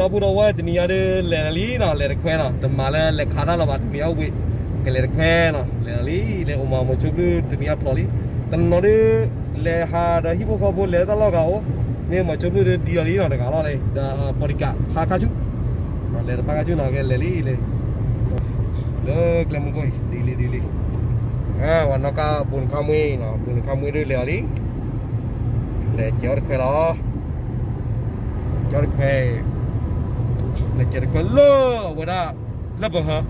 ဒီပုၢ်ဒီဝဲၢ် တနံၤညါဒုး လဲၤလံနီၤ, လဲၤတခွဲနီၤ, တမၤလၢလဲၤခးတၢ်လၢၤဘၣ်, တနံၤညါဝံၤ ကလဲၤတခွဲနီၤ, လဲၤလီၤလံ, လဲၤအိၣ်မၤမိၤဆိဘျုၣ် တနံၤညါဖျိးလံ, တနီၤဒုး လဲၤဟးဒီးဟံၣ်ဖိဃီဖိ လဲၤလၢတၢ်လီၢ်ဂၤအိၣ်, မ့ၢ်မိၤဆိဘျုၣ်ဒုးဒံလီၤလံနီၤ, တဂၤလီၤလံ, ဒီး bodyguard ဖးခါဆူၣ်, လဲၤတဖးခါဆူၣ်နီၤ, ကဲလဲၤလံလဲၤ လၢကျဲမုၢ်ခိၣ်အံၤ ဒ်လံဒ်လံ, ဝဲနီၢ်ကါ ဘူးနခါမှံနီၤ, ဘူးနခါမှံဒုးလဲၤအီၤလံ, လဲၤကဲအီၤတခွဲလီၤ, ကဲအီၤတခွဲ, လဲၤကဲတခွဲလၢအဝဲဒၣ် လၢပဟၢ,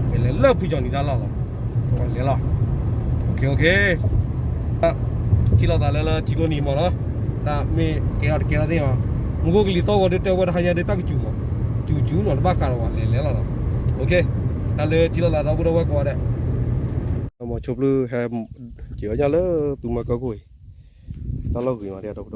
မ့ၢ်လဲၤလၢဖုကၠီနံၤတၢ်လီၢ်လီၤ, လဲၤလီၤ, ထံၣ်လိာ်သးလၢလၢထံကျိနံၤမးနီၤ, တၢ်မ့ၢ်ကဲအီၤတကဲထီၣ်သ့ၣ်မး, မူခိၣ်ကလံၤသီၣ်ဂီၤဒုးတဲဝဲတဟါညါဒုးတၢ်ကစူၤမး, စူၤစူၤနီၤ တဘၣ်ဃးလီၤဘၣ်, လဲၤလဲၤလီၤနီၤ, တၢ်လၢထံၣ်လိာ်သးဒီပုၢ်ဒီဝဲၢ်ကိးဂၤဒဲး, မိၤဆိဘျုၣ်ဟဲ က့ၤအီၣ်ညၣ်လၢသူမၤကၢၢ်ခိၣ်အံၤ, တၢ်လီၢ်ဂ့ၤမးဒ်ဒီ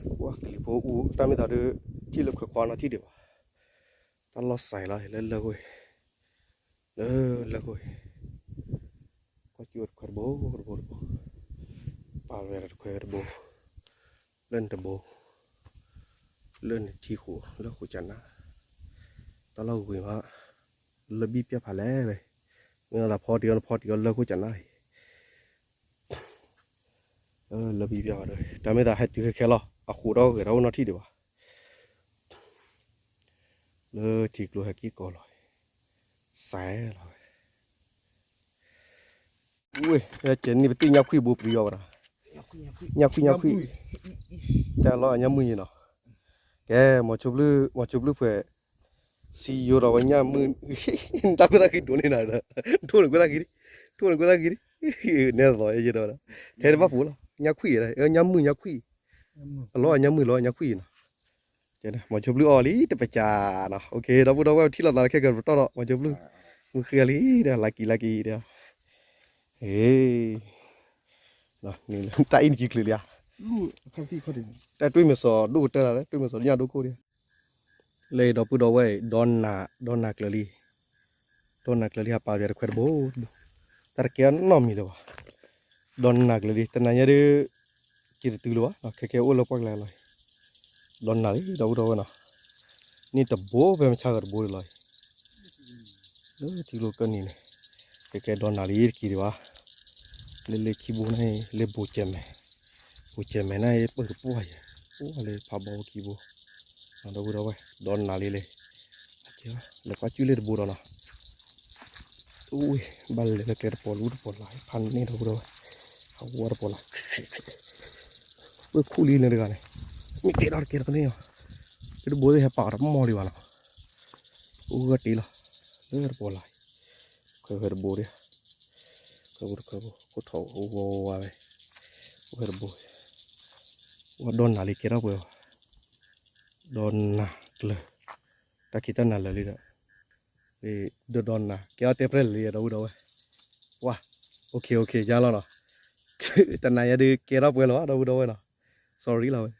ပုၢ်ဒီဝဲၢ်, ကလံၤဖိအူ တၢ်မ့ၢ်သးဒုး ထံၣ်လၢခွဲးခွါနီထံၣ်ဒံးဘၣ်, တၢ်လီၢ်စဲးလီၤ လၢလၢၢ်ခိၣ်အံၤ, လၢလၢၢ်ခိၣ်အံၤ, ကွၢ်ကၠူၣ်တခွဲတဘိတဘိတဘိ, ပာ်ဝဲတခွဲတဘိ, လၢနတဘိ, လၢနထံဃိး လၢဃိးကနၣ်, တၢ်လီၢ်ဂ့ၤမး, လၢဘံၣ်ပျၢ်ဖးလဲၢ်ဝဲ, မ့ၢ်သးဖီတံၢ်အီၤ နဖီတံၢ်အီၤလၢဃိးကနၣ်အံၤ လၢဘံၣ်ပျၢ်ဖးဒီး တၢ်မ့ၢ်သးဟဲတုၤခဲခဲလီၤ အဃိးဒီးဂဲၤဒီးအိၣ်နီထံၣ်ဒံးဘၣ်, လၢထံကျိဟဲက့ၤကီးလီၤ, စဲးလီၤဝဲ, ဝ့ၢ် ဟဲကဲန့ၢ်ပတံၢ်ညၣ်ခွံၣ်ဘိပျံၤအီၤဝဲဒၣ်, ညၣ်ခွံၣ်ညၣ်ခွံၣ်, တၢ်လီၢ်အညၣ်မုၢ်ယံၤနီၤ, ကဲ မိၤဆိဘျုၣ် မိၤဆိဘျုၣ်ဖဲ စံယိဒီးဝဲညၣ်မုၢ်, တၢ်ကွဲးသးက့ၤဒိးန့ၢ်နၤ, ထိၣ်နကွဲးသးက့ၤဒံး, ထိၣ်နကွဲးသးက့ၤဒံး, နဲသိးယဲဒီး, ထဲတဘၣ်ပူၤလီၤ ညၣ်ခွံၣ်, ညၣ်မုၢ်ညၣ်ခွံၣ်, အလီၢ်အညၣ်မုၢ်လီၤ ညၣ်ခွံၣ်နီၤ, မိၤဆိဘျုၣ်အီၤလံတပစၢ်နီၤ, ဒီပုၢ်ဒီဝဲၢ်ထံၣ်လိာ်သးလၢခဲကပတီၢ်ဒီး မိၤဆိဘျုၣ်, မုၢ်ဃ့လံဒီး လၢကံလၢကံဒီး, တၢ်အံၤနကံချုးလံဧါ, တၢ်တွံၢ်မ့ၢ်စီၤဒိၣ်ကတၢၢ်လၢ တွံၢ်မ့ၢ်စီၤညၣ်ဒိၣ်ခိၣ်ဒံး, လၢဒီပုၢ်ဒီဝဲၢ်အံၤ ဒီနၤကျၢၤလံ, ဒီနၤကျၢၤလံ ဟးပာ်ပှၤတခွဲတဘိတဘိ, တၢ်တကဲအီၤနီတမံၤလၢၤဘၣ်, ဒီနၤကျၢၤလံ တနၤညါဒုး က့ၤတတုၤလၢၤဘၣ်နီၤ, ခဲကဲအိၣ်လၢပှၢ်ကျါလီၤ, ဒီနၤလံ ဒီပုၢ်ဒီဝဲၢ်နီၤ, န့ၣ်တဘိဖဲမုၢ်ဆါဂၤတဘိဒံးလီၤ, လၢထံကျိကၢၢ်နံၤန့ၣ်, ခဲကဲဒီနၤလံတက့ၤဒံးဘၣ်, လၢလၢခံဘိန့ၣ် လၢဘိကဲမဲာ်, ဘိကဲမဲာ်န့ၣ် ပၢၢ်တပှၢ်ယဲၢ်, အိၣ်လၢဖးဘီခံဘိ, ဒီပုၢ်ဒီဝဲၢ် ဒီနၤလံလံ, လဲၤကွၢ်ကၠူၣ်လၢတဘိဒီးနီၤ, အိၣ်ဝဲ ဘၣ်လဲၤလၢကျဲတပီၤလူတပီၤလၢ် ဖးန့ၢ်ဒီပုၢ်ဒီဝဲၢ်, ဟးဝါတပီၤလၢ်, ပၢၢ်ခူၣ်လံလၢတဂၤန့ၣ်, မ့ၢ်ကဲထီၣ်တကဲထီၣ်သ့ၣ်ညါ, လၢတဘိသ့ၣ်ဟဲပာ်အီၤတမီၢ်လံဘၣ်နီၤ, အိၣ်ဂၢၢ်တ့လီၤ, လၢတပီၤလၢ်, ခွဲးခွဲးတဘိဒံး, ခွဲးဘိတခွဲးဘိ ခိၣ်ထီၣ်အိၣ်ဝါဝါဝဲ, ခွဲးတဘိ, ဝဲဒီနၤလံကဲထီၣ်ပှဲၤဘၣ်, ဒီနၤကျၢၤ, တၢ်ခံးတၢ်နၤလၢာ်လံဒီး, ဒီဒီနၤ ကဲထီၣ်တဲပြဲၢ်လၢာ်လံ ဒီပုၢ်ဒီဝဲၢ်, ဝါ, အိၣ်ခ့အိၣ်ခ့ ယါလီၤနီၤ, တနၤညါဒုးကဲထီၣ်ပှဲၤလီၤ ဒီပုၢ်ဒီဝဲၢ်နီၤ, sorry လီၤဝဲ,